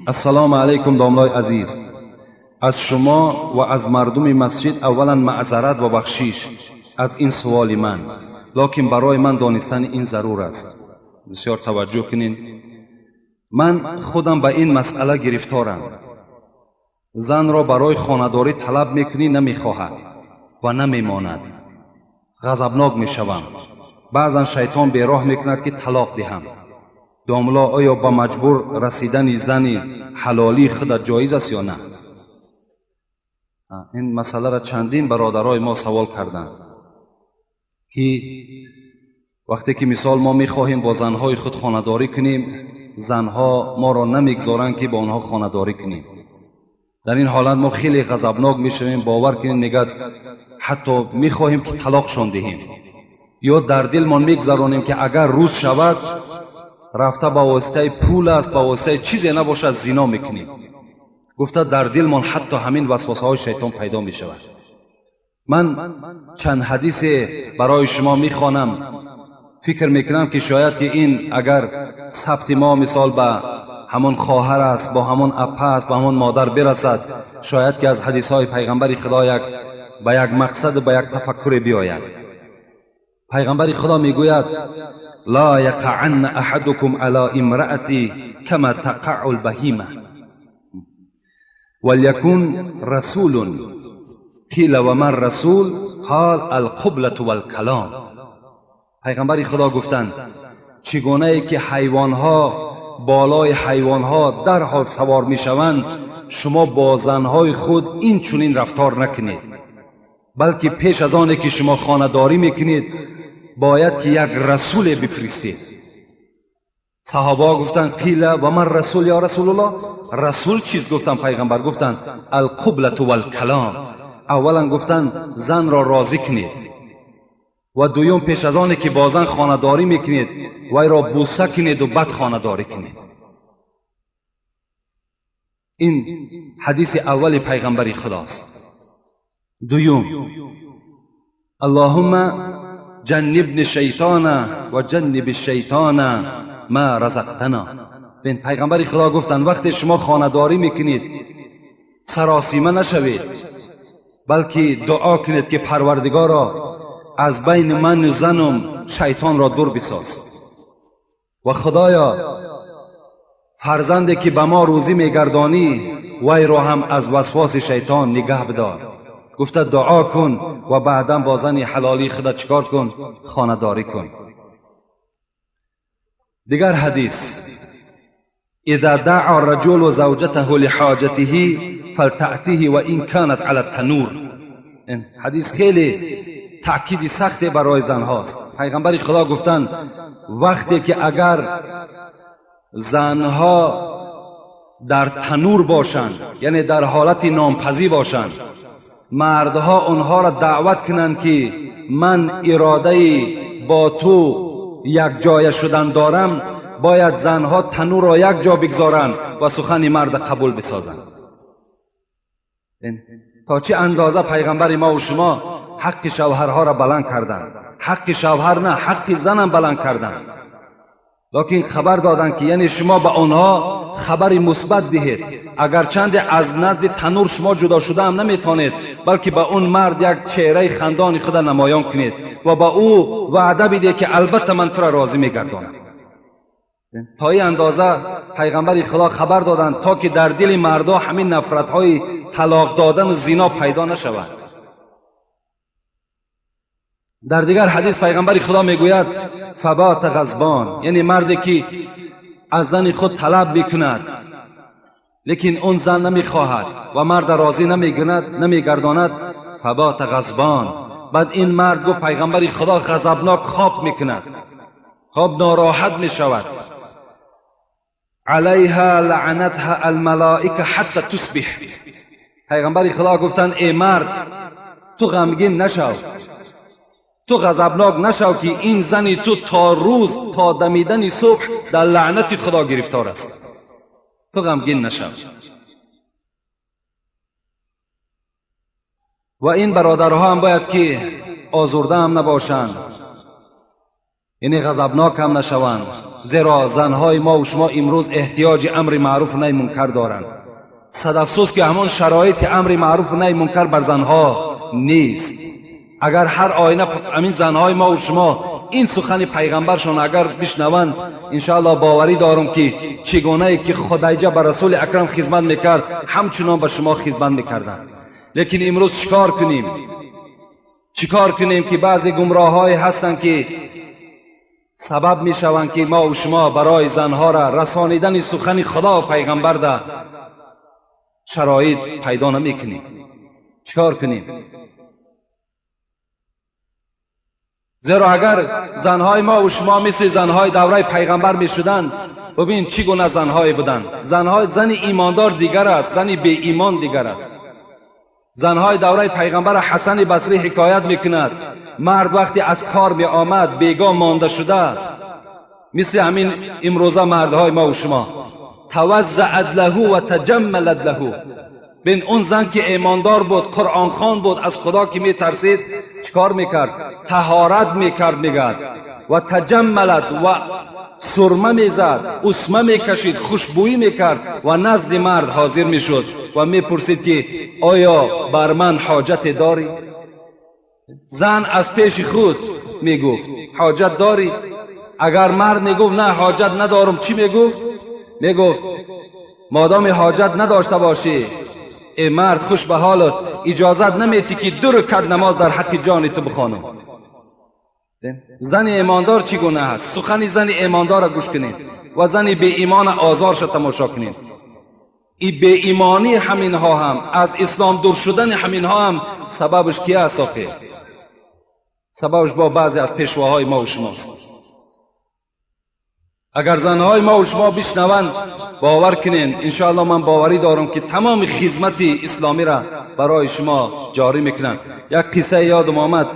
Ассалому алайкум, домлои азиз. Аз шумо ва аз мардуми масҷид аввалан маъзарат ва бахшиш аз ин суоли ман, лекин барои ман донистани ин зарур аст. Бисёр таваҷҷӯҳ кунед. Ман худам ба ин масъала гирифторам. Занро барои хонадорӣ талаб мекунӣ, намехоҳад ва намемонад. Ғазабнок мешавам. Баъзан шайтон бероҳ мекунад, ки талоқ диҳам. Домло, оё ба маҷбур расидани зани ҳалолии худат ҷоиз аст ё на? Ин масъаларо чандин бародарои мо савол карданд, ки вақте ки мисол мо мехоҳем бо занҳои худ хонадорӣ кунем, занҳо моро намегзоранд, ки бо онҳо хонадорӣ кунем. Дар ин ҳолат мо хеле ғазабнок мешавем, бовар кунед, мегӯяд, ҳатто мехоҳем, ки талоқшон диҳем, ё дар дилмон мегзаронем, ки агар рӯз шавад, рафта ба воситаи пул аст, ба воситаи чизе набошад, зино мекунем. Гуфта, дар дилмон ҳатто ҳамин васвасаҳои шайтон пайдо мешавад. Ман чанд ҳадисе барои шумо мехонам. Фикр мекунам, ки шояд ки ин агар сабти мо мисол ба ҳамон хоҳар аст, бо ҳамон апа аст, ба ҳамон модар бирасад, шояд ки аз ҳадисҳои пайғамбари Худо як ба як мақсаду ба як тафаккуре биёяд. Пайғамбари Худо мегӯяд: ла яқаанна аҳадукум ала имраати кама тақаъу лбаҳима валякун расулун. Қила ва ман расул? Қол алқублату валкалом. Пайғамбари Худо гуфтанд: чӣ гунае ки ҳайвонҳо болои ҳайвонҳо дарҳол савор мешаванд, шумо бо занҳои худ ин чунин рафтор накунед, балки пеш аз оне ки шумо хонадорӣ мекунед, бояд ки як расуле бифиристед. Саҳобаҳо гуфтанд: қила ва ман расул ё Расулуллоҳ? Расул чист? Гуфтанд. Пайғамбар гуфтанд: алқублату валкалом. Аввалан, гуфтанд, занро розӣ кунед ва дуюм, пеш аз оне ки бо зан хонадорӣ мекунед, вайро бӯса кунеду баъд хонадорӣ кунед. Ин ҳадиси аввали пайғамбари Худост. Дуюм: аллоҳумма ҷаннибни шайтона ва ҷанниби шайтона ма разақтана. Бин, пайғамбари Худо гуфтанд: вақте шумо хонадорӣ мекунед, саросима нашавед, балки дуо кунед, ки Парвардигоро, аз байни ману занум шайтонро дур бисоз ва Худоё, фарзанде ки ба мо рӯзӣ мегардонӣ, вайро ҳам аз васвоси шайтон нигаҳ бидор. Гуфта, дуо кун ва баъдан бо зани ҳалолии худа чӣ кор кун? Хонадорӣ кун. Дигар ҳадис: إذا دعا الرجل زوجته لحاجته فلتأته وإن كانت على التنور. این حدیث خیلی تأکیدی سختی برای زنهاست. پیغمبر خدا گفتند: وقتی که اگر زنها در تنور باشند، یعنی در حالت نانپزی باشند، مردها آنها را دعوت کنند که من اراده با تو یک جای شدن دارم، باید زنها تنور را یک جا بگذارند و سخن مرد قبول بسازند. تا چه اندازه پیغمبر ما و شما حق شوهرها را بلند کردند. حق شوهر نه، حق زنم بلند کردند، لکن خبر دادند که یعنی شما به آنها خبر مثبت دهید، اگرچند از نزد تنور شما جدا شده هم نمیتونید، بلکه به اون مرد یک چهره خندان خود نمایان کنید و به او وعده بدید که البته من تو را راضی میگردانم. تا این اندازه پیغمبر خدا خبر دادند تا که در دل مردا همین نفرت های طلاق دادن و زنا پیدا نشود. در دیگر حدیث پیغمبر خدا میگوید: فبات غضبان، یعنی مردی که از زن خود طلب میکند، لیکن اون زن نمیخواهد و مرد راضی نمیکند، نمیگرداند، فبات غضبان. بعد این مرد، گفت پیغمبر خدا، غضبناک خواب میکند، خواب ناراحت میشود، علیها لعنتها الملائکه حتی تصبح. پیغمبر خدا گفتند: ای مرد، تو غمگین نشو، تو غضبناک نشو که این زنی تو تا روز، تا دمیدن صبح در لعنت خدا گرفتار است. تو غمگین نشو. و این برادرها هم باید که آزرده هم نباشند. Яъне ғазабнок ҳам нашаванд, зеро занҳои мо ва шумо имрӯз эҳтиёҷи амри маъруф наҳи мункар доранд. Сад афсӯс ки ҳамон шароити амри маъруф наҳи мункар бар занҳо нест. Агар ҳар оина ҳамин занҳои мо ва шумо ин сухани пайғамбаршон агар бишнаванд, иншоаллоҳ боварӣ дорам ки чӣ гунае ки Худайҷа ба расули акрам хизмат мекард, ҳамчунон ба шумо хизмат мекарданд. Лекин имрӯз чикор кунем? Чикор кунем ки баъзе гумроҳҳое ҳастанд ки сабаб мешаванд ки мо ва шумо барои занҳоро расонидани сухани худо ва пайғамбар да шароит пайдо намекунем. Чикор кунем? Зеро агар занҳои мо ва шумо мисли занҳои давраи пайғамбар мешуданд, бибин чӣ гуна занҳое буданд. Занҳои зани имондор дигар аст, зани беимон дигар аст. Занҳои давраи пайғамбар Ҳасани Басрӣ ҳикоят мекунад, мард вақте аз кор меомад бегоҳ монда шуда, мисли ҳамин имрӯза мардҳои мо ва шумо, таваззаат лаҳу ва таҷаммалат лаҳу. Бин он зан ки имондор буд, қуръонхон буд, аз худо ки метарсид, чикор мекард? Таҳорат мекард, мегӯяд, ва таҷаммалат, ва сурма мезад, усма мекашид, хушбӯӣ мекард ва назди мард ҳозир мешуд ва мепурсид ки оё бар ман ҳоҷате дорӣ? Зан аз пеши худ мегуфт ҳоҷат дорӣ? Агар мард мегуфт на, ҳоҷат надорам, чӣ мегуфт? Мегуфт модоми ҳоҷат надошта бошӣ, эй мард, хуш ба ҳолат, иҷозат наметӣ ки ду ракат намоз дар ҳаққи ҷони ту бихонам. Зани имондор чӣ гуна аст? Сухани зани имондорро гӯш кунед ва зани беимона озорша тамошо кунед. И беимонӣ ҳаминҳо ҳам, аз ислом дур шудани ҳаминҳо ҳам сабабаш ки аст охир? Сабабаш бо баъзе аз пешвоҳои мо ва шумост. Агар занҳои мо ва шумо бишнаванд, бовар кунед, иншоаллоҳ ман боварӣ дорам ки тамоми хизмати исломиро барои шумо ҷорӣ мекунанд. Як қиссае ёдам омад,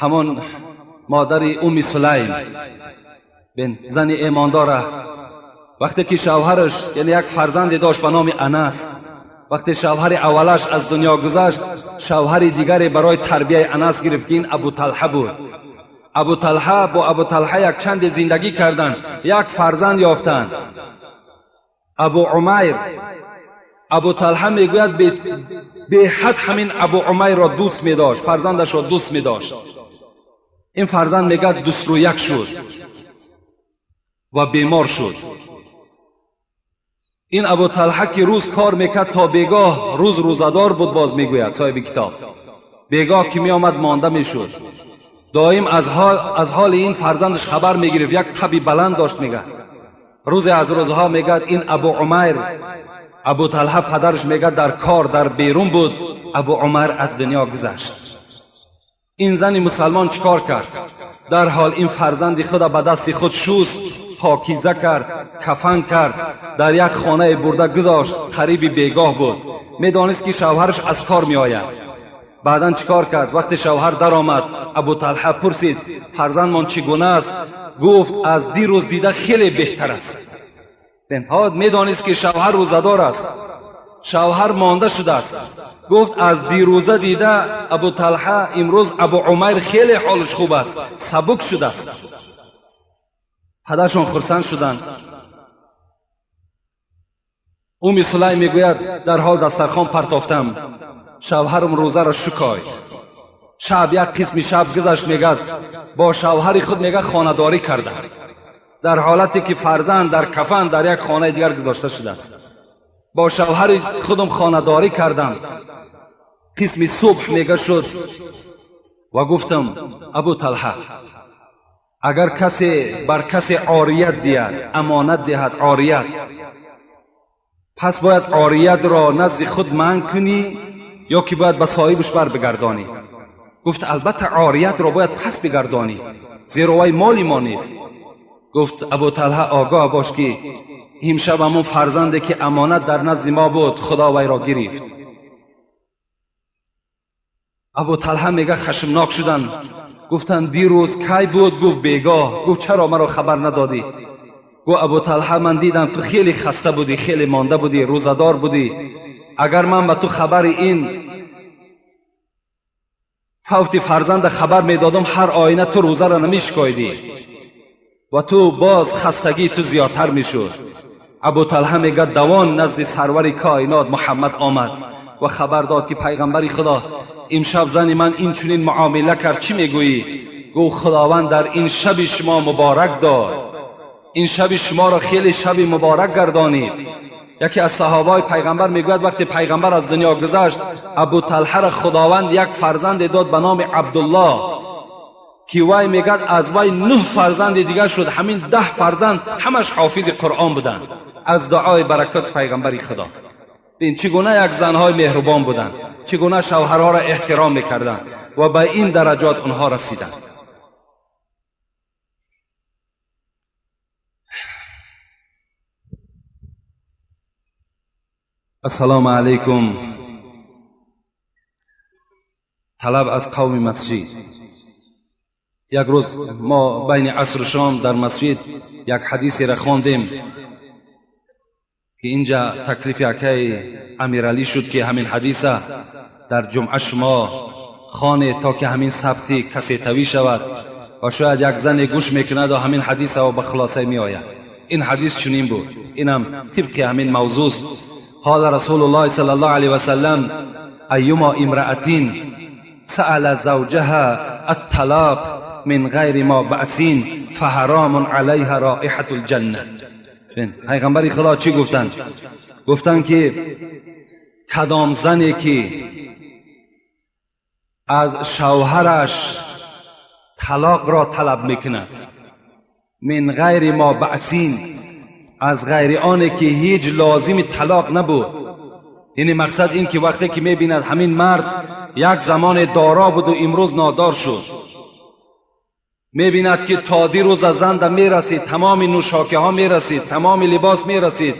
ҳамон модари Умми Сулайм, бин зани имондора, вақте ки шавҳараш, яъне як фарзанде дошт ба номи Анас, вақте шавҳари аввалаш аз дунё гузашт, шавҳари дигаре барои тарбияи Анас гирифт ки ин Абу Талҳа буд. Абу Талҳа бо Абу Талҳа як чанде зиндагӣ карданд, як фарзанд ёфтанд, Абу Умайр. Абу Талҳа мегӯяд беҳад ҳамин Абу Умайрро дӯст медошт, фарзандашро дӯст медошт. Ин фарзанд мегӯяд дӯстрӯяк шуд ва бемор шуд. Ин Абу Талҳа ки рӯз кор мекард то бегоҳ, рӯз рӯзадор буд, боз мегӯяд соҳиби китоб, бегоҳ ки меомад монда мешуд. Доим аз ҳоли ин фарзандаш хабар мегирифт, як таби баланд дошт. Мегӯяд рӯзе аз рӯзҳо, мегӯяд ин Абу Умайр, Абу Талҳа падараш мегӯяд дар кор дар берун буд, Абу Умайр аз дунё гузашт. Ин зани мусалмон чӣ кор кард? Дарҳол ин фарзанди худро ба дасти худ шуст, покиза кард, кафан кард, дар як хонае бурда гузошт. Қариби бегоҳ буд, медонист ки шавҳараш аз кор меояд. Баъдан чӣ кор кард? Вақте шавҳар даромад, Абу Талҳа пурсид фарзандмон чӣ гуна аст? Гуфт аз дирӯз дида хеле беҳтар аст. Медонист ки шавҳар рӯзадор аст, шавҳар монда шудааст. Гуфт аз дирӯза дида Абу Талҳа имрӯз Абу Умайр хеле ҳолаш хуб аст, сабук шудааст. Падаршон хурсанд шуданд. Умми Сулайм мегӯяд дарҳол дастархон партофтам, шавҳарам рӯзаро шукоид. Шаб як қисми шаб гузашт, мегӯяд бо шавҳари худ мегӯяд хонадорӣ кардам, дар ҳолате ки фарзанд дар кафан дар як хонаи дигар гузошта шудааст. Бо шавҳари худам хонадорӣ кардам. Қисми субҳ мега шуд ва гуфтам Абу Талҳа, агар касе бар касе орият диҳад, амонат диҳад орият, пас бояд ориятро назди худ манъ кунӣ ё ки бояд ба соҳибаш барбигардонӣ? Гуфт албатта ориятро бояд пас бигардонӣ, зеро вай моли мо нест. Гуфт Абу Талҳа огоҳ бош ки имшаб ҳамон фарзанде ки амонат дар назди мо буд, худо вайро гирифт. Абу Талҳа мега хашмнок шуданд, гуфтанд дирӯз кай буд? Гуфт бегоҳ. Гуфт чаро маро хабар надодӣ? Гуфт Абу Талҳа ман дидам ту хеле хаста будӣ, хеле монда будӣ, рӯзадор будӣ. Агар ман ба ту хабари ин фавти фарзанда хабар медодам, ҳар оина ту рӯзаро намешикоидӣ. ва ту боз хастагии ту зиёдтар мешуд. Абу Талҳа мегӯяд давон назди сарвари коинот Муҳаммад омад ва хабар дод ки пайғамбари Худо, имшаб зани ман инчунин муомила кард, чӣ мегӯӣ? Гуфт Худованд дар ин шаби шумо муборак дод, ин шаби шуморо хеле шаби муборак гардонид. Яке аз саҳобаҳои пайғамбар мегӯяд вақте пайғамбар аз дунё гузашт, Абу Талҳаро Худованд як фарзанде дод ба номи Абдуллоҳ, ки вай мегӯяд аз вай 9 фарзанди дигар шуд. Ҳамин 10 фарзанд ҳамаш ҳофизи Қуръон буданд аз дуои баракоти пайғамбари Худо. Бин чӣ гуна як занҳои меҳрубон буданд, чӣ гуна шавҳарҳоро эҳтиром мекарданд ва ба ин дараҷот онҳо расиданд. Ассалому алайкум. Талаб аз қавми масҷид. Як рӯз мо байни асру шом дар масҷид як ҳадисеро хондем ки инҷа таклифи акаи Амиралӣ шуд ки ҳамин ҳадиса дар ҷумъа шумо хонед то ки ҳамин сабти касетавӣ шавад ва шояд як зане гӯш мекунаду ҳамин ҳадиса ба хулоса меояд. Ин ҳадис чунин буд, инам тибқи ҳамин мавзӯст. قال رسول الله صلى الله عليه وسلم أيما امرأة سأل زوجها الطلاق من غير ما بأس فحرام عليها رائحة الجنة. پیغمبر خدا چی گفتند؟ گفتند که کدام زنی که از شوهرش طلاق را طلب میکند، من غیر ما بأس، از غیر آنه که هیچ لازم طلاق نبود. یعنی مقصد این که وقتی که میبیند همین مرد یک زمان دارا بود و امروز نادار شد، میبیند که تا دیروز از زن میرسید، تمام نوشاکه ها میرسید، تمام لباس میرسید،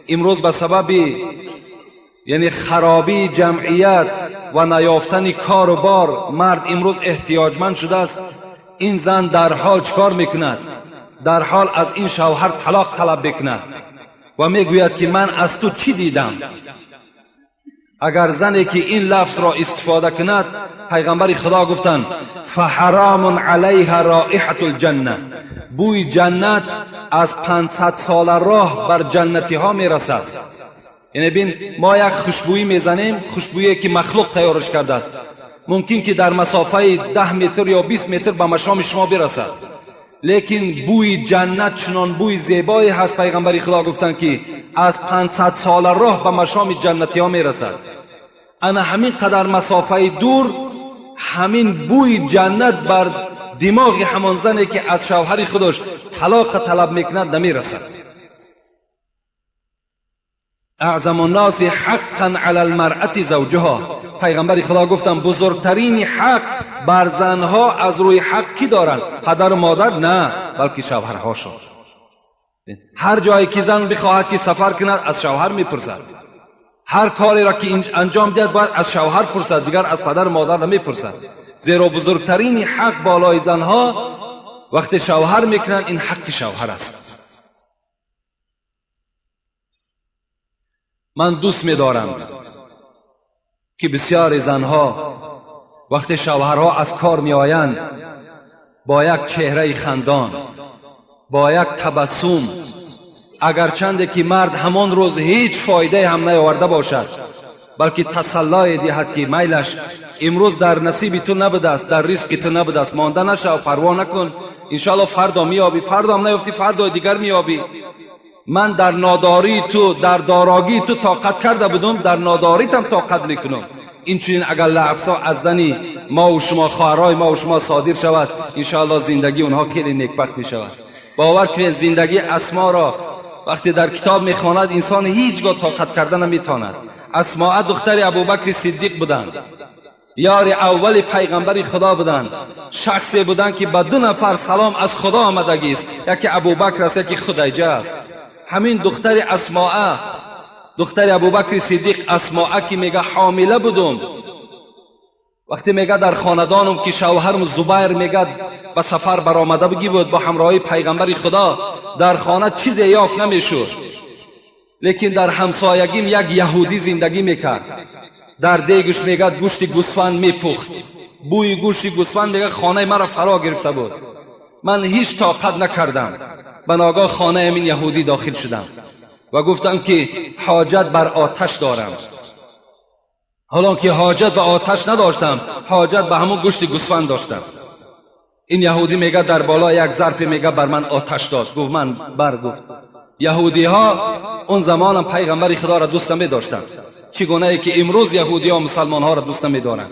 امروز به سبب یعنی خرابی جمعیت و نیافتن کار و بار مرد امروز احتیاجمند شده است. این زن در حال چکار میکند؟ در حال از این شوهر طلاق طلب بکند و میگوید که من از تو چی دیدم؟ اگر زنی که این لفظ را استفاده کند، پیغمبر خدا گفتند فحرام علیها رائحة الجنه، بوی جنت از 500 سال راه بر جنتی ها میرسد. یعنی بین ما یک خوشبویی میزنیم، خوشبویی که مخلوق تیارش کرده است، ممکن که در مسافه 10 متر یا 20 متر به مشام شما برسد، لیکن بوی جنت چنان بوی زیبایی هست، پیغمبر خدا گفتند که از 500 سال راه به مشام جنتی ها میرسد. انا همین قدر مسافه دور همین بوی جنت بر دماغ همان زنی که از شوهر خودش طلاق طلب میکند نمیرسد. اعظم الناس حقا علی المرأة زوجها، پیغمبر خدا گفتم بزرگترین حق بر زنها از روی حق کی دارند؟ پدر و مادر نه، بلکه شوهرهاشون. هر جایی که زن بخواهد که سفر کند از شوهر میپرسد، هر کاری را که انجام دهد باید از شوهر پرسد، دیگر از پدر و مادر نمیپرسد. زیرا بزرگترین حق بالای زنها وقتی شوهر میکنند این حق شوهر است. من دوست میدارم که بسیاری زنها وقتی شوهرها از کار میآیند با یک چهره خندان، با یک تبسم، اگرچند که مرد همان روز هیچ فایده هم نیاورده باشد، بلکه تسلای دهد که میلش امروز در نصیب تو نبوده است، در رزق تو نبوده است، مانده نشو، پروا نکن، انشاءالله فردا میابی، فردا هم نیافتی فردا دیگر میابی. من در ناداری تو، در داراگی تو طاقت کرده بودم، در ناداریتم طاقت میکنم. این چنین اگر لفظا از زنی ما و شما، خواهرای ما و شما صادر شود، انشاءالله زندگی اونها خیلی نیکبخت میشود. باور کنید زندگی اسما را وقتی در کتاب میخواند انسان هیچگاه طاقت کرده نمیتواند. اسماء دختر ابوبکر صدیق بودند، یار اول پیغمبر خدا بودند، شخصی بودند که به 2 نفر سلام از خدا آمدگی است، یکی ابوبکر است، یکی خدیجه است. همین دختر اسماء، دختر ابوبکر صدیق اسماء که میگه حامله بودم، وقتی میگه در خاندانم که شوهرم زبیر میگه به سفر برآمده بگی بود با همراهی پیغمبر خدا، در خانه چیزی یافت نمیشد، لیکن در همسایگیم یک یهودی زندگی میکرد، در دیگش میگه گوشت گوسفند میپخت، بوی گوشت گوسفند میگه خانه مرا فرا گرفته بود. Ман ҳеҷ тоқат накардам. Ба ногоҳ хонаи ҳамин яҳудӣ дохил шудам ва гуфтам ки ҳоҷат бар оташ дорам. Ҳолон ки ҳоҷат ба оташ надоштам, ҳоҷат ба ҳамон гӯшти гӯсфанд доштам. Ин яҳудӣ мега дар боло як зарфе мега бар ман оташ дод. Гуфт ман бар гуфт. Яҳудиҳо он замонам пайғамбари худоро дӯст намедоштанд, чӣ гунае ки имрӯз яҳудиҳо мусалмонҳоро дӯст намедоранд.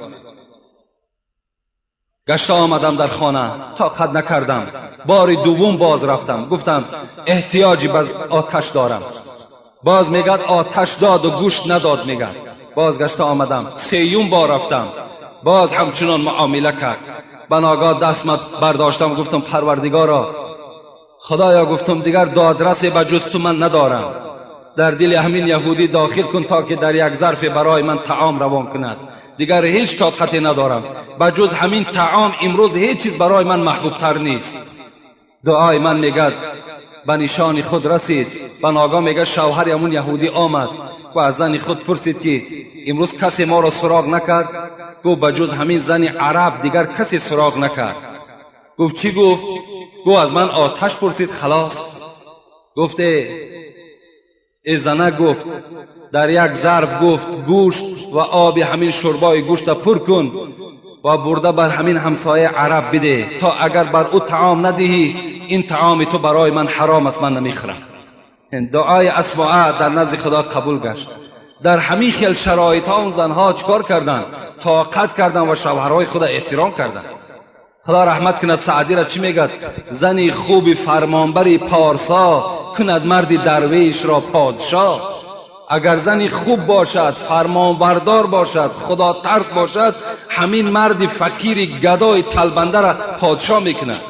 Гашта омадам дар хона, тоқат накардам. Бори дуввум боз рафтам, гуфтам эҳтиёҷи ба оташ дорам. Боз мегад оташ доду гӯшт надод мегад. Боз гашта омадам, сеюм бор рафтам, боз ҳамчунон муомила кард. Ба ногоҳ дастмат бардоштам, гуфтам парвардигоро, худоё, гуфтам дигар додрасе ба ҷуз ту ман надорам. Дар дили ҳамин яҳудӣ дохил кун то ки дар як зарфе барои ман таом равон кунад. Дигар ҳеҷ тоқате надорам. Ба ҷуз ҳамин таом имрӯз ҳеҷ чиз барои ман маҳбубтар нест. Дуои ман мегад ба нишони худ расид. Ба ногоҳ мегад шавҳари ҳамун яҳудӣ омад ва аз зани худ пурсид ки имрӯз касе моро суроғ накард? Гуфт ба ҷуз ҳамин зани араб дигар касе суроғ накард. Гуфт чӣ гуфт? Гуфт аз ман оташ пурсид, халос. Гуфт э зана, гуфт дар як зарф гуфт гӯшт ва оби ҳамин шӯрбои гӯшта пур кун ва бурда бар ҳамин ҳамсояи араб бидеҳ, то агар бар ӯ таом надиҳӣ ин таоми ту барои ман ҳаром аст, ман намехӯрам. Дуои Асмоа дар назди Худо қабул гашт. Дар ҳамин хел шароитҳо он занҳо чӣ кор карданд? Тоқат карданд ва шавҳарҳои худа эҳтиром карданд. Худо раҳмат кунад Саъдиро, чӣ мегӯяд? Зани хуби фармонбари порсо кунад марди дарвешро подшоҳ. Агар зани хуб бошад, фармонбардор бошад, худотарс бошад, ҳамин марди фақири гадои талбандаро подшоҳ мекунад.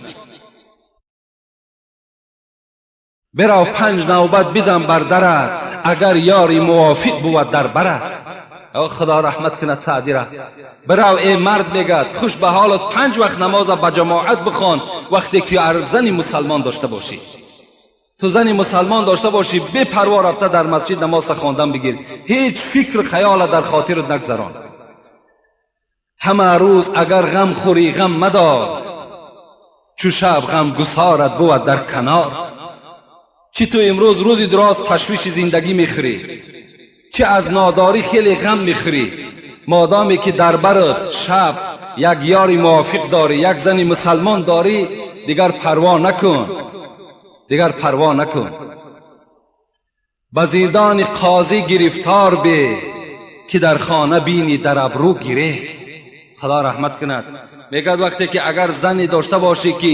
Бирав панҷ навбат бизан бар дарат, агар ёри мувофиқ бувад дар барат. Худо раҳмат кунад Саъдира. Бирав э мард, мегӯяд, хуш ба ҳолат, панҷ вақт намоза ба ҷамоат бихон, вақте ки зани мусалмон дошта бошӣ. Ту зани мусалмон дошта бошӣ, бепарво рафта дар масҷид намоза хондан бигир, ҳеҷ фикру хаёла дар хотират нагзарон. Ҳама рӯз агар ғам хӯрӣ ғам мадор, чу шаб ғамгусорат бувад дар канор. Чӣ ту имрӯз рӯзи дароз ташвиши зиндагӣ мехӯрӣ, чӣ аз нодорӣ хеле ғам мехӯрӣ, модоме ки дар барат шаб як ёри мувофиқ дорӣ, як зани мусалмон дорӣ, дигар парво накун, дигар парво накун. Ба зиндони қозӣ гирифтор бе, ки дар хона бинӣ дар абрӯ гире. Худо раҳмат кунад. Мегӯяд вақте ки агар зане дошта бошӣ ки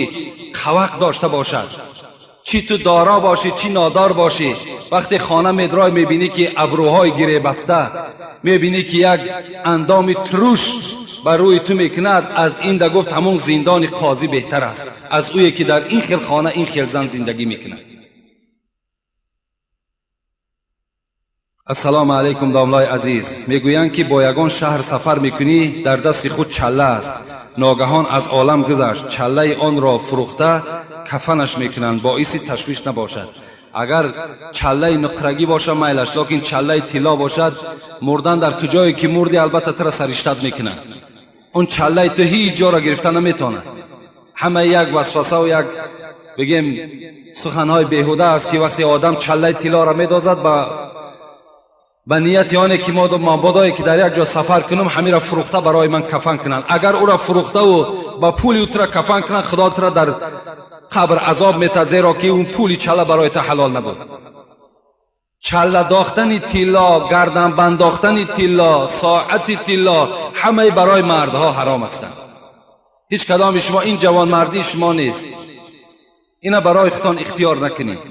қавақ дошта бошад, чӣ ту дора бошӣ, чӣ нодор бошӣ, вақте хона медрой мебинӣ ки абрӯҳои гиребаста, мебинӣ ки як андоми туруш ба рӯи ту мекунад, аз ин да гуфт ҳамон зиндони қозӣ беҳтар аст аз ӯе ки дар ин хел хона ин хел зан зиндагӣ мекунад. Ассалому алайкум, домлои азиз. Мегӯянд ки бо ягон шаҳр сафар мекунӣ, дар дасти худ чалла аст, ногаҳон аз олам гузашт, чаллаи онро фурӯхта кафанаш мекунанд, боиси ташвиш набошад. Агар чаллаи нуқрагӣ бошад майлаш, лекин чаллаи тилло бошад, мурдан дар куҷое ки мурдӣ албатта тура сариштат мекунанд. Он чаллаи ту ҳеҷ ҷоро гирифта наметавонад. Ҳама як васвасаву як бигем суханҳои беҳуда аст ки вақте одам чаллаи тиллоро медозад ба нияти оне ки мабодое ки дар як ҷо сафар кунам, ҳамира фурӯхта барои ман кафан кунанд. Агар ӯра фурӯхтаву ба пули ӯ тура кафан кунанд, Худо тура дар қабр азоб метад, зеро ки он пули чалла барои ту ҳалол набуд. Чалла дохтани тилло, гардан бандохтани тилло, соати тилло ҳамаи барои мардҳо ҳаром ҳастанд. Ҳеҷ кадоми шумо ин ҷавонмардии шумо нест. Ина барои худтон ихтиёр накунед.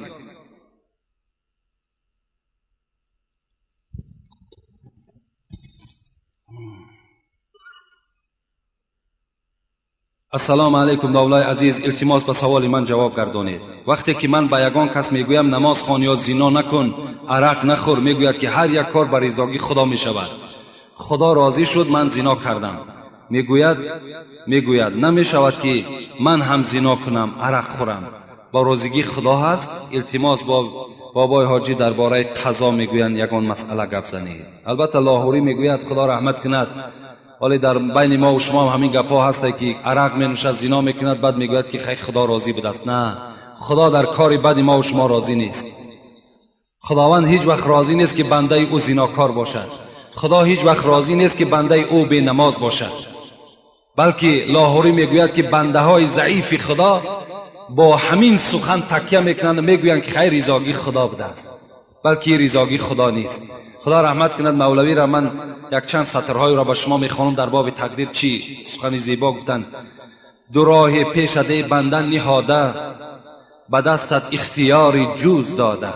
Ассалому алайкум, домлаи азиз. Илтимос, ба саволи ман ҷавоб гардонед. Вақте ки ман ба ягон кас мегӯям намоз хон ё зино накун, арақ нахӯр, мегӯяд ки ҳар як кор ба ризогии Худо мешавад. Худо розӣ шуд, ман зино кардам. Мегӯяд намешавад ки ман ҳам зино кунам, арақ хӯрам. Ба розигии Худо ҳаст? Илтимос, бо бобои ҳоҷӣ дар бораи қазо мегӯянд ягон масъала гап занед. Албатта Лоҳурӣ мегӯяд, Худо раҳмат кунад, ولی در بین ما و شما هم همین گپا هست که عرق می نوشد، زنا میکند، بعد میگوید که خیر خدا راضی بوده است. نه، خدا در کار بد ما و شما راضی نیست. خداوند هیچ وقت راضی نیست که بنده او زناکار باشد. خدا هیچ وقت راضی نیست که بنده او بی نماز باشد. بلکه لاهوری میگوید که بنده های ضعیف خدا با همین سخن تکیه میکنند و میگویند که خیر رضاگی خدا بوده است، بلکه رضاگی خدا نیست. خدا رحمت کند مولوی را. من یک چند سطرهای را به شما میخوانم در باب تقدیر چی سخن زیبا گفتند. دو راه پیش ده بنده نهاده، به دستت اختیار جوز داده.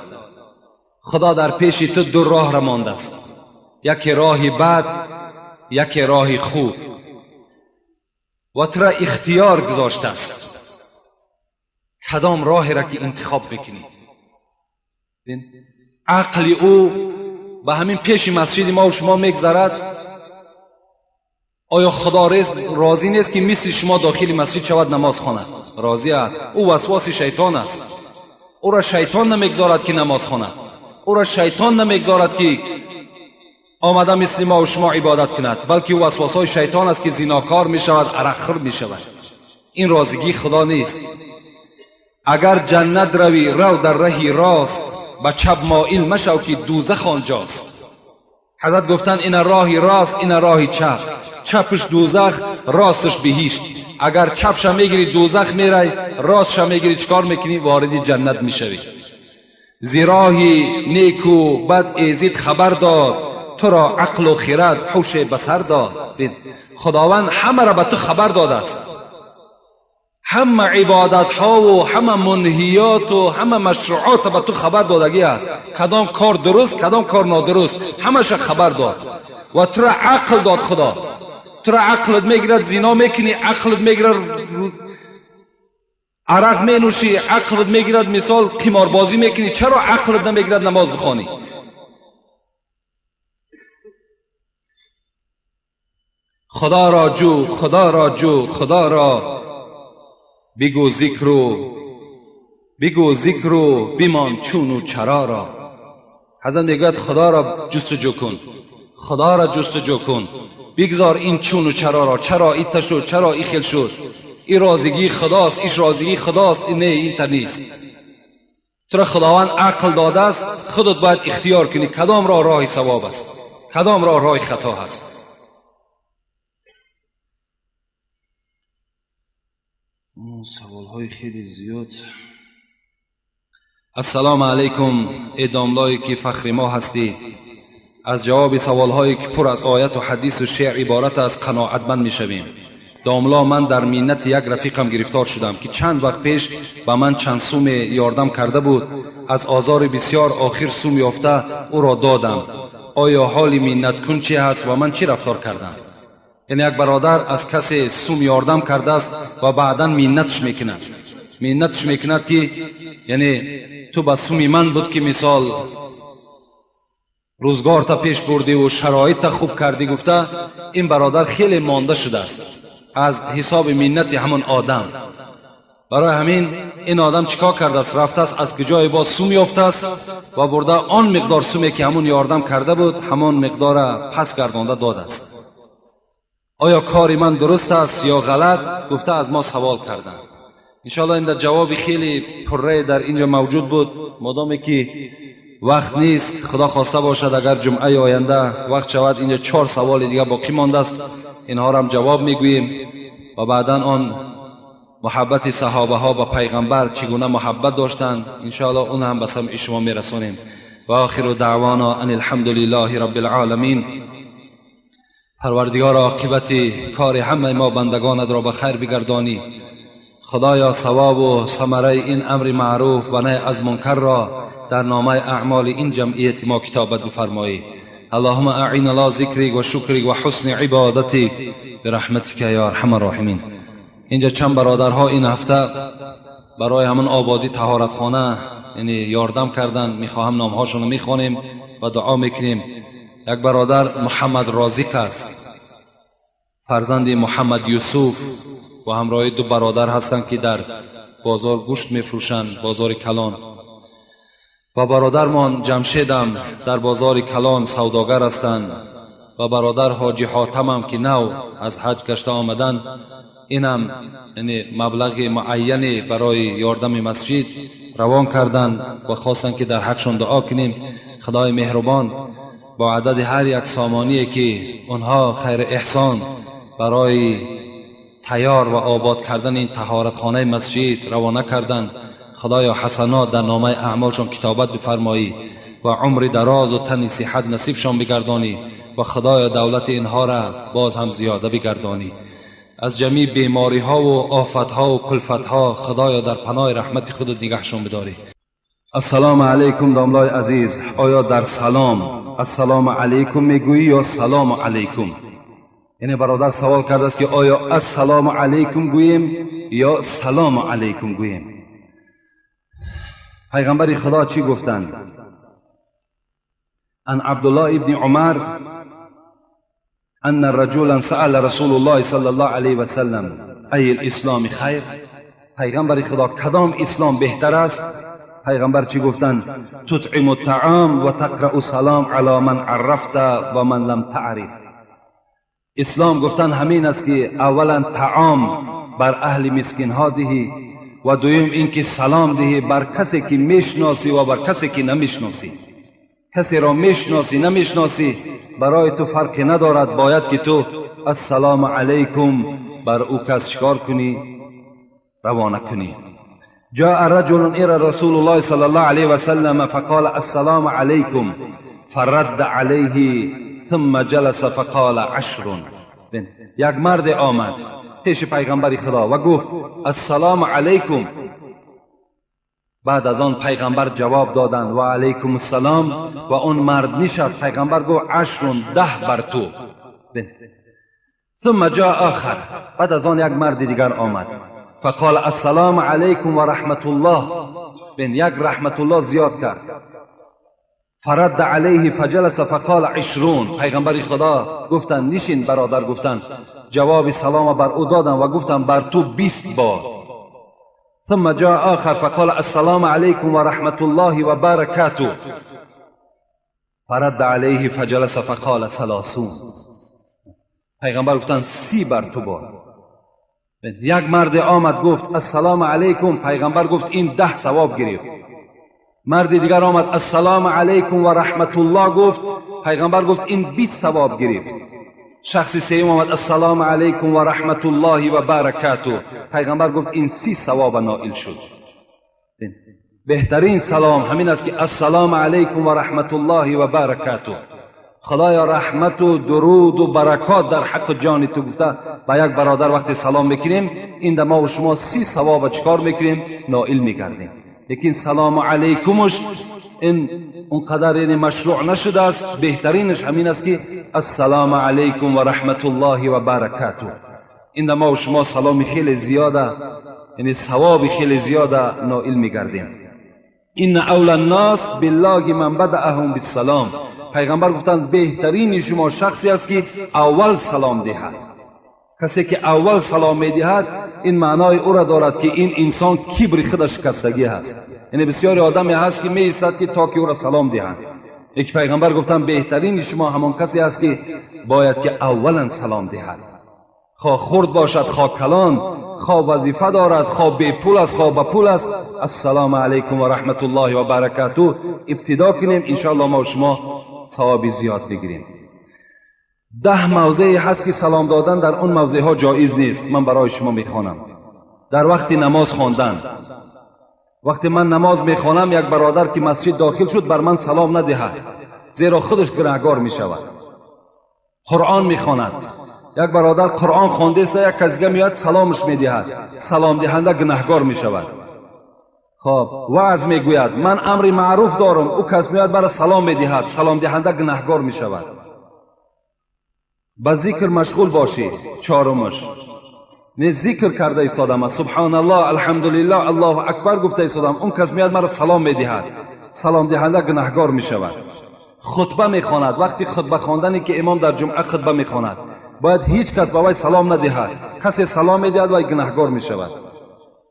خدا در پیش تو دو راه را مانده است، یکی راه بد، یکی راه خوب، و تو را اختیار گذاشته است کدام راه را که انتخاب بکنی. عقل او به همین پیش مسجد ما و شما میگذرد. آیا خدا راضی نیست که مثل شما داخل مسجد شود نماز خواند؟ راضی است. او وسواس شیطان است. او را شیطان نمیگذارد که نماز خواند. او را شیطان نمیگذارد که آمده مثل ما و شما عبادت کند، بلکه او وسواس های شیطان است که زیناکار می شود، عرق خور می شود. این راضیگی خدا نیست. اگر جنت روی رو در رهی راست، به چپ مایل مشو که دوزخ آنجاست. حضرت گفتن این راهی راست، این راهی چپ. چپش دوزخ، راستش بهشت. اگر چپش میگیری دوزخ میری، راستش میگیری چیکار میکنی؟ وارد جنت میشوی. زیراهی نیکو بد ایزید خبر داد، تو را عقل و خرد هوش بصر داد. خداوند همه را به تو خبر داده است. همه عبادت ها و همه منهیات و همه مشروعات به تو خبر دادگی است. کدام کار درست، کدام کار نادرست، همش خبر داد و تو را عقل داد. خدا تو را عقلت میگیرد زنا میکنی، عقلت میگیرد عرق مینوشی، عقلت میگیرد مثال قماربازی میکنی. چرا عقلت نمیگیرد نماز بخوانی؟ خدا را جو، خدا را جو، خدا را بگو ذکر بگو ذکر بمان چون و چرا را. حضرت میگوید خدا را جستجو کن، خدا را جستجو کن، بگذار این چون و چرا را. چرا ایت شد، چرا ای خل شد، این رازگی خداست، ایش رازگی خداست، این نه این تا نیست. تو را خداوند عقل داده است، خودت باید اختیار کنی کدام راه راه ثواب است، کدام راه راه خطا است. سوالهای خیلی زیاد. السلام علیکم ای داملایی که فخر ما هستی. از جواب سوالهایی که پر از آیت و حدیث و شعر عبارت از قناعتمند میشویم. داملا من در مینت یک رفیقم گرفتار شدم که چند وقت پیش به من چند سوم یاردم کرده بود. از آزار بسیار آخر سوم یافته او را دادم. آیا حال مینت کن چی هست و من چی رفتار کردم؟ یعنی یک برادر از کسی سوم یاردم کرده است و بعدا مینتش میکند، مینتش میکند که یعنی تو به سومی من بود که مثال روزگار تا پیش بردی و شرایط تا خوب کردی گفته. این برادر خیلی مانده شده است از حساب مینت همون آدم. برای همین این آدم چیکار کرده است؟ رفته است از جای باز سوم یافته است و برده آن مقدار سومی که همون یاردم کرده بود همان مقدار پس گردانده داده است. آیا کار من درست است یا غلط؟ گفته از ما سوال کردن. انشاءالله این در جواب خیلی پره در اینجا موجود بود. مادامی که وقت نیست، خدا خواسته باشد اگر جمعه آینده وقت شود اینجا 4 سوال دیگه باقی مانده است، اینها را هم جواب میگوییم و بعدا آن محبت صحابه ها با پیغمبر چگونه محبت داشتند انشاءالله اون هم به سمع شما میرسانیم. و آخر دعوانا ان الحمد لله رب العالمین. پروردگار عاقبت کار همه ما بندگانت را به خیر بگردانی. خدایا ثواب و ثمره این امر معروف و نهی از منکر را در نامه اعمال این جمعیت ما کتابت بفرمایی. اللهم اعین علی ذکرک و شکرک و حسن عبادتک برحمتک یا ارحم الراحمین. اینجا چند برادرها این هفته برای همون آبادی طهارتخانه یعنی یاردم کردن، میخواهم نامهاشون رو میخوانیم و دعا میکنیم. یک برادر محمد رازق است، فرزند محمد یوسف، و همراه 2 برادر هستند که در بازار گوشت میفروشند، بازار کلان. و برادرمان جمشیدم در بازار کلان سوداگر هستند. و برادر حاجی حاتم هم که نو از حج گشته آمدن، اینم یعنی مبلغ معینی برای یاردم مسجد روان کردن و خواستن که در حقشون دعا کنیم. خدای مهربان با عدد هر یک سامانی که آنها خیر احسان برای تیار و آباد کردن این طهارتخانه مسجد روانه کردند، خدایا حسنات در نامه اعمالشان کتابت بفرمایی و عمر دراز و تن صحت نصیبشان بگردانی و خدایا دولت اینها را باز هم زیاده بگردانی. از جمیع بیماری ها و آفت ها و کلفت ها خدایا در پناه رحمت خودت نگهشان بداری. السلام علیکم داملای عزیز، آیا در سلام السلام علیکم میگویی یا سلام علیکم؟ یعنی برادر سوال کرده است که آیا السلام علیکم گوییم یا سلام علیکم گوییم؟ پیغمبر خدا چی گفتند؟ عن عبدالله ابن عمر ان رجلا سأل رسول الله صلی الله علیه و سلم ای الاسلام خیر. پیغمبر خدا کدام اسلام بهتر است؟ پیغمبر چی گفتند؟ تطعم الطعام و تقرأ سلام علی من عرفت و من لم تعرف. اسلام گفتن همین است که اولا طعام بر اهل مسکین ها دهی و دویم اینکه سلام دهی بر کسی که میشناسی و بر کسی که نمیشناسی. کسی را میشناسی نمیشناسی برای تو فرقی ندارد، باید که تو السلام علیکم بر او کس چکار کنی؟ روانه کنی. جاء رجل الى رسول الله صلى الله عليه وسلم فقال السلام عليكم فرد عليه ثم جلس فقال عشر. یک مرد آمد پیش پیغمبر خدا و گفت السلام علیکم. بعد از آن پیغمبر جواب دادند و علیکم السلام و اون مرد نشست. پیغمبر گفت عشر، 10 بر تو. ثم جاء آخر، بعد از آن یک مرد دیگر آمد فقال السلام علیکم و رحمت الله. بین یک رحمت الله زیاد کرد. فرد علیه فجلس فقال 20. پیغمبر خدا گفتند نشین برادر، گفتند جواب سلام بر او دادم و گفتم بر تو 20 بار. ثم جاء آخر فقال السلام علیکم و رحمت الله و برکاته فرد علیه فجلس فقال 30. پیغمبر گفتند 30 بر تو باد. یک مرد آمد گفت السلام علیکم، پیغمبر گفت این 10 ثواب گرفت. مرد دیگر آمد السلام علیکم و رحمت الله گفت، پیغمبر گفت این 20 ثواب گرفت. شخص سوم آمد السلام علیکم و رحمت الله و برکاته، پیغمبر گفت این 30 ثواب نائل شد. بهترین سلام همین است که السلام علیکم و رحمت الله و برکاته. خدایا رحمت و درود و برکات در حق جان تو گفته با یک برادر وقتی سلام میکنیم، این ما و شما 30 ثواب چکار میکنیم؟ نائل میگردیم. لیکن سلام علیکمش این اونقدر یعنی مشروع نشده است. بهترینش همین است که السلام علیکم و رحمت الله و برکاته. این ما و شما سلام خیلی زیاده، یعنی ثواب خیلی زیاده نائل میگردیم. این اولی الناس بالله من بدأهم بالسلام. پیغمبر گفتند بهترین شما شخصی است که اول سلام دهد. کسی که اول سلام میدهد این معنای او را دارد که این انسان کبر خودش شکستگی هست. یعنی بسیاری آدمی هست که می ایستد که تا که او را سلام دهند. یک پیغمبر گفتند بهترین شما همان کسی است که باید که اولا سلام دهد، خواه خرد باشد خواه کلان، خواه وظیفه دارد خواه بی پول است خواه با پول است. السلام علیکم و رحمت الله و برکاته ابتدا کنیم، انشاءالله ما و شما ثواب زیاد بگیریم. 10 موضعی هست که سلام دادن در اون موضع ها جایز نیست. من برای شما میخوانم. در وقت نماز خواندن، وقتی من نماز میخوانم یک برادر که مسجد داخل شد بر من سلام ندهد، زیرا خودش گناهگار میشود. قرآن میخواند، یک برادر قرآن خوانده است، یک کس دیگه میاد سلامش میدهد، سلام دهنده گناهگار میشود. خب وعظ میگوید، من امر معروف دارم، او کس میاد برای سلام میدهد، سلام دهنده گناهگار میشود. به ذکر مشغول باشی. چهارمش نه ذکر کرده ایستادم، سبحان الله، الحمدلله، الله اکبر گفته ایستادم، اون کس میاد مرا سلام میدهد، سلام دهنده گناهگار میشود. خطبه میخواند، وقتی خطبه خواندنی که امام در جمعه خطبه میخواند باید هیچ کس به وی سلام ندهد، کسی سلام میدهد وی گناهگار میشود.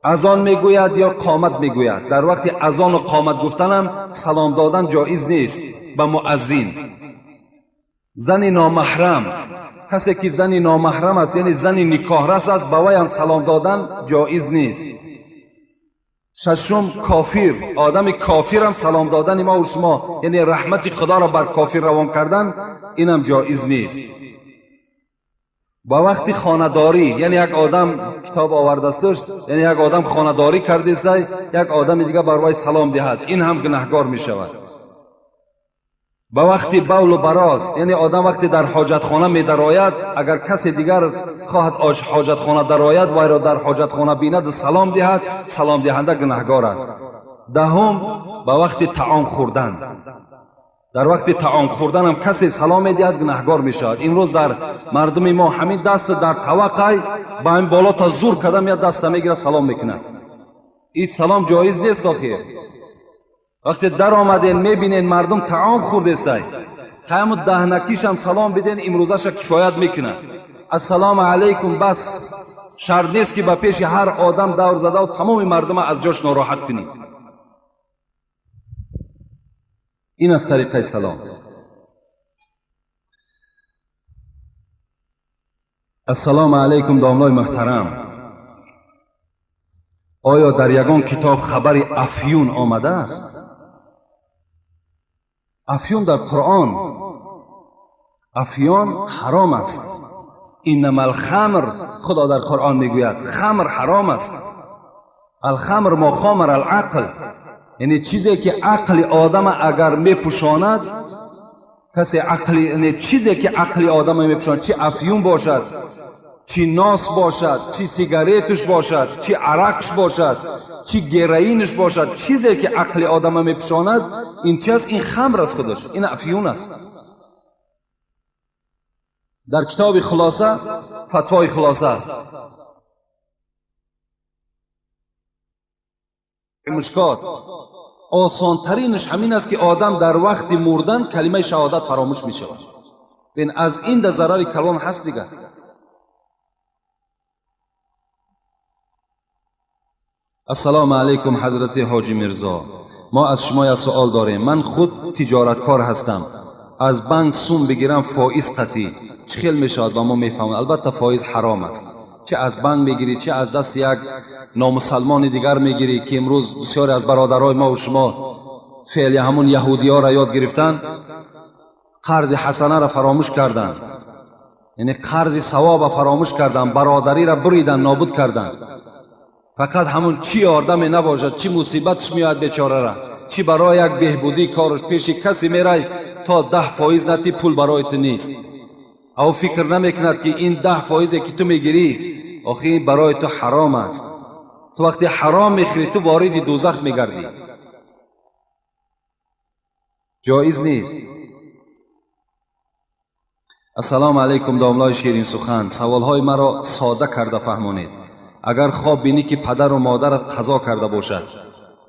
اذان میگوید یا قامت میگوید، در وقتی اذان و قامت گفتنم سلام دادن جایز نیست به مؤذن. Зани номаҳрам, касе ки зани номаҳрам аст, яъне зани никоҳрас аст, ба вай ҳам салом додан ҷоиз нест. Шашум, кофир. Одами кофир ҳам салом додани мо ва шумо, яъне раҳмати Худоро бар кофир равон кардан, инам ҷоиз нест. Ба вақти хонадорӣ, яъне як одам китоб овардасташ, яъне як одам хонадорӣ кардест, як одами дига бар вай салом диҳад, ин ҳам гунаҳгор мешавад. Ба вақти бавлу бароз, яъне одам вақте дар ҳоҷатхона медарояд, агар касе дигар хоҳад ҳоҷатхона дарояд, вайро дар ҳоҷатхона бинаду салом диҳад, саломдиҳанда гунаҳгор аст. Даҳум, ба вақти таом хӯрдан. Дар вақти таом хӯрдан ҳам касе салом медиҳад, гунаҳгор мешавад. Имрӯз дар мардуми мо ҳамин даст дар таваққай ба ҳамин боло та зур карда меяд, даста мегирад, салом мекунад. Ин салом ҷоиз нест. Охир вақте дар омаден, мебинен мардум таом хӯрдесай, ҳаму даҳнакишам салом биден, имрӯзаша кифоят мекунад. Ассалому алайкум, бас, шарт нест ки ба пеши ҳар одам давр задаву тамоми мардума аз ҷош нороҳат кунӣ. Ин аст тариқаи салом. Ассалому алайкум, домлои муҳтарам. Оё дар ягон китоб хабари афюн омадааст? Афюн дар Қуръон. Афюн ҳаром аст. Иннама алхамр, Худо дар Қуръон мегӯяд, хамр ҳаром аст. Алхамр мо хомар алақл, яъне чизе ки ақли одама агар мепӯшонад, касе ақли, яъне чизе ки ақли одама мепӯшонад, чи афюн бошад, чи нос бошад, чи сигаретуш бошад, чи арақш бошад, чи героинш бошад, чизе ки ақли одама мепӯшонад, ин чи аст? Ин хамр аст худаш, ин афюн аст. Дар китоби Хулоса, фатвои Хулоса, Мушкот, осонтаринаш ҳамин аст, ки одам дар вақти мурдан калимаи шаҳодат фаромӯш мешавад. Бин, аз ин да зарари калон ҳаст дигар. Ассалому алайкум, ҳазрати ҳоҷи Мирзо. Мо аз шумо як суол дорем. Ман худ тиҷораткор ҳастам. Аз банк сум бигирам фоиз қатъӣ чӣ хел мешавад, ба мо мефаҳмад? Албатта, фоиз ҳаром аст. Чӣ аз банк мегирӣ, чӣ аз дасти як номусалмони дигар мегирӣ, ки имрӯз бисёре аз бародарои мо ва шумо феъли ҳамун яҳудиёро ёд гирифтанд, қарзи ҳасанаро фаромӯш карданд, яъне қарзи савоба фаромӯш карданд, бародариро буридан, нобуд карданд. Фақат ҳамун чӣ ёрдаме набошад, чӣ мусибатш меояд бечорара, чӣ барои як беҳбудии кораш пеши касе мерай, то 10% натӣ, пул барои ту нест. Ав фикр намекунад, ки ин 10%-е ки ту мегирӣ, охи ин барои ту ҳаром аст. Ту вақте ҳаром мехӯрӣ, ту вориди дӯзах мегардӣ. Ҷоиз нест. Ассалому алайкум, домлои ширинсухан. Саволҳои маро сода карда фаҳмонед. Агар хоб бинӣ, ки падару модарат қазо карда бошад,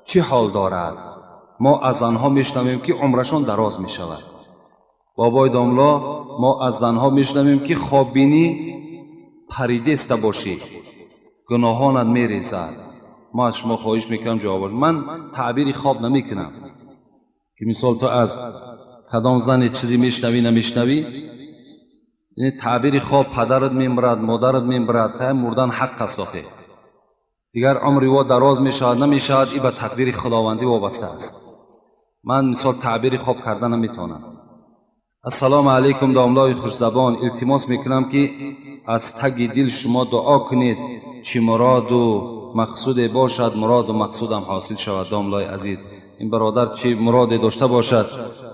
чӣ ҳол дорад? Мо аз занҳо мешунавем, ки умрашон дароз мешавад. Бобои домло, мо аз занҳо мешунавем, ки хоб бинӣ паридеста бошӣ, гуноҳонат мерезад. Мо аз шумо хоҳиш мекунам, ҷавоб. Ман таъбири хоб намекунам, ки мисол ту аз кадом зане чизе мешунавӣ, намешунавӣ. Таъбири хоб, падарат мемирад, модарат мемирад, мурдан ҳақ аст. Охе дигар умри во дароз мешавад, намешавад, и ба тақдири худовандӣ вобаста аст. Ман мисол таъбири хоб карда наметавонам. Ассалому алайкум, домлои хушзабон. Илтимос мекунам, ки аз таги дил шумо дуо кунед, чӣ муроду мақсуде бошад, муроду мақсудам ҳосил шавад. Домлои азиз, ин бародар чӣ муроде дошта бошад,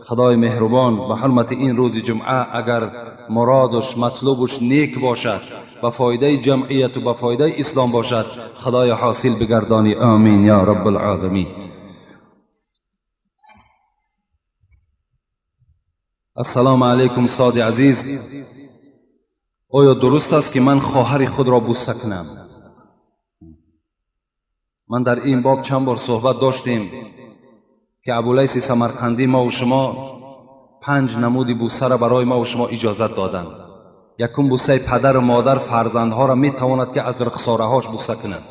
Худои меҳрубон ба ҳурмати ин рӯзи ҷумъа, агар муродуш матлубуш нек бошад, ба фоидаи ҷамъияту ба фоидаи ислом бошад, Худоё, ҳосил бигардонӣ. Омин ё раббулоламин. Ассалому алайкум, устоди азиз. Оё дуруст аст, ки ман хоҳари худро бӯса кунам? Ман дар ин боб чанд бор суҳбат доштем, ки Абулайси Самарқандӣ мову шумо 5 намуди бӯсаро барои мову шумо иҷозат доданд. Якум, бӯсаи падару модар фарзандҳоро метавонад, ки аз рухсораҳош бӯса кунад.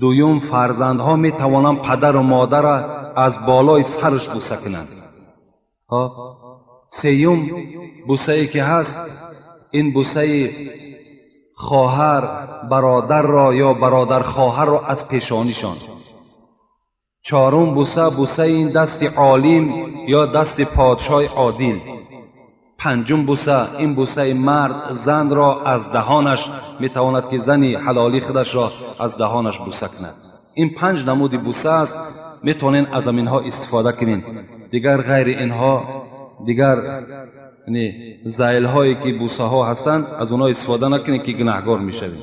Дуюм, фарзандҳо метавонанд падару модарро аз болои сараш бӯса кунанд. Хоб. Сеюм бусае ки ҳаст, ин бусаи хоҳар бародарро ё бародар хоҳарро аз пешонишон. Чорум буса, бусаи ин дасти олим ё дасти подшоҳи одил. Панҷум буса, ин бусаи мард занро аз даҳонаш, метавонад ки зани ҳалолии худашро аз даҳонаш буса кунад. Ин панҷ намуди буса аст, метавонед аз аминҳо истифода кунед. Дигар ғайри инҳо, дигар зайлҳое ки бусаҳо ҳастанд, аз онҳо истифода накунед, ки гунаҳгор мешавед.